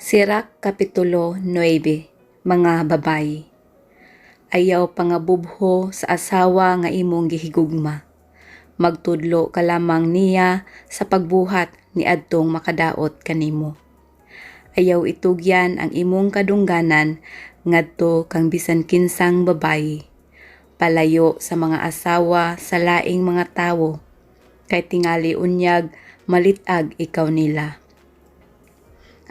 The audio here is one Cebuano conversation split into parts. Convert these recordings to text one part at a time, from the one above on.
Sirach Kapitulo 9. Mga babayi. Ayaw pangabubho sa asawa nga imong gihigugma. Magtudlo ka lamang niya sa pagbuhat niadtong makadaot kanimo. Ayaw itugyan ang imong kadungganan ngadto kang bisan kinsang babayi. Palayo sa mga asawa sa laing mga tawo, kay tingali unyag malit-ag ikaw nila.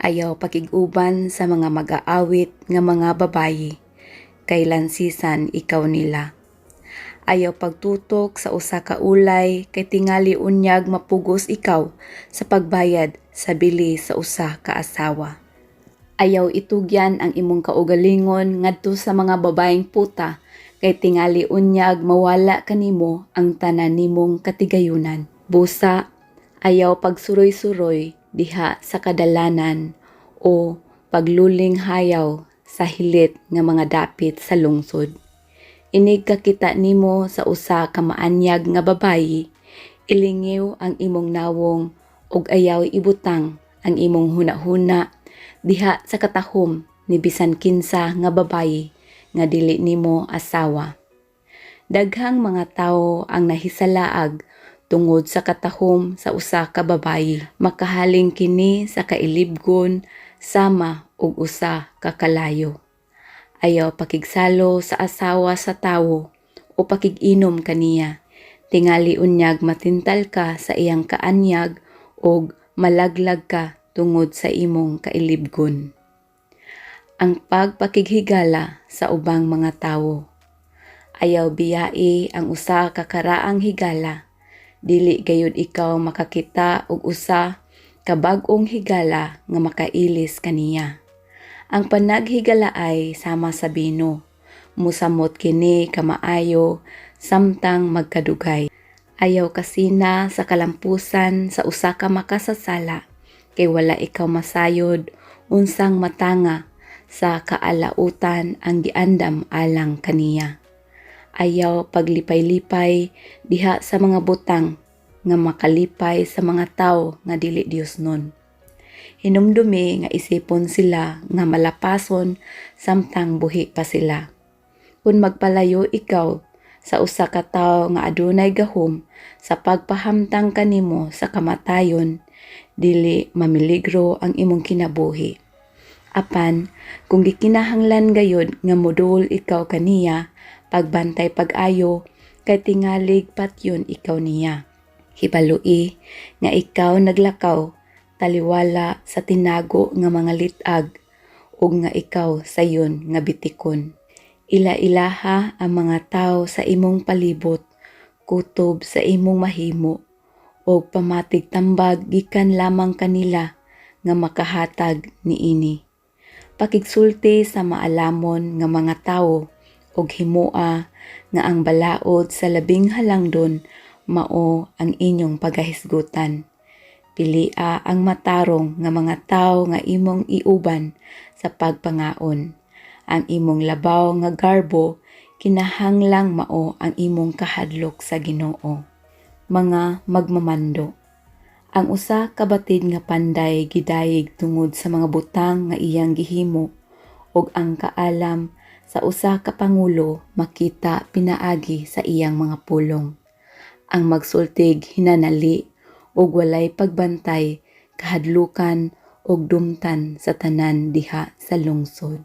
Ayaw pakig-uban sa mga mag-aawit nga mga babayi, kay lansisan ikaw nila. Ayaw pagtutok sa usa ka ulay, kay tingali unyag mapugos ikaw sa pagbayad sa bili sa usa ka asawa. Ayaw itugyan ang imong kaugalingon ngadto sa mga babayeng puta, kay tingali unyag mawala kanimo ang tanan nimong katigayunan. Busa, ayaw pagsuroy-suroy diha sa kadalanan o pagluling hayaw sa hilit nga mga dapit sa lungsod. Inig kakita nimo sa usa ka maanyag nga babayi, ilingiw ang imong nawong ug ayaw ibutang ang imong hunahuna diha sa katahom ni bisan kinsa nga babayi nga dili nimo asawa. Daghang mga tawo ang nahisalaag tungod sa katahom sa usa ka babayi. Makahaling kini sa kailibgon sama og usa ka kalayo. Ayaw pakigsalo sa asawa sa tawo o pakig-inom kaniya. Tingali unyag matintal ka sa iyang kaanyag og malaglag ka tungod sa imong kailibgon. Ang pagpakighigala sa ubang mga tawo. Ayaw biyai ang usa ka karaang higala. Dili gayud ikaw makakita og usa ka bag-ong higala nga makailis kaniya. Ang panaghigala ay sama sa bino. Musamot kini kamaayo samtang magkadugay. Ayaw kasina sa kalampusan sa usa ka makasasala, kay wala ikaw masayod unsang matanga sa kaalautan ang giandam alang kaniya. Ayaw paglipay-lipay diha sa mga butang nga makalipay sa mga tawo nga dili Diosnon. Hinumdumi nga isipon sila nga malapason samtang buhi pa sila. Kung magpalayo ikaw sa usa ka tawo nga adunay gahom sa pagpahamtang kanimo sa kamatayon, dili mamiligro ang imong kinabuhi. Apan kung gikinahanglan gayud nga moduol ikaw kaniya, pagbantay pag-ayo, kay tingalig patyon ikaw niya. Hibaloi nga ikaw naglakaw taliwala sa tinago nga mga lit-ag ug nga ikaw sayon nga bitikon. Ila-ilaha ang mga tawo sa imong palibot, kutob sa imong mahimo, ug pamatig tambag gikan lamang kanila nga makahatag niini. Pakigsulti sa maalamon nga mga tawo ug himoa nga ang balaod sa Labing Halangdon mao ang inyong pagahisgutan. Pilia ang matarong nga mga tawo nga imong iuban sa pagpangaon. Ang imong labaw nga garbo kinahanglang mao ang imong kahadlok sa Ginoo. Mga magmamando. Ang usa ka batid nga panday gidayeg tungod sa mga butang nga iyang gihimo, ug ang kaalam sa usa ka pangulo makita pinaagi sa iyang mga pulong. Ang magsultig hinanali ug walay pagbantay kahadlukan ug dumtan sa tanan diha sa lungsod.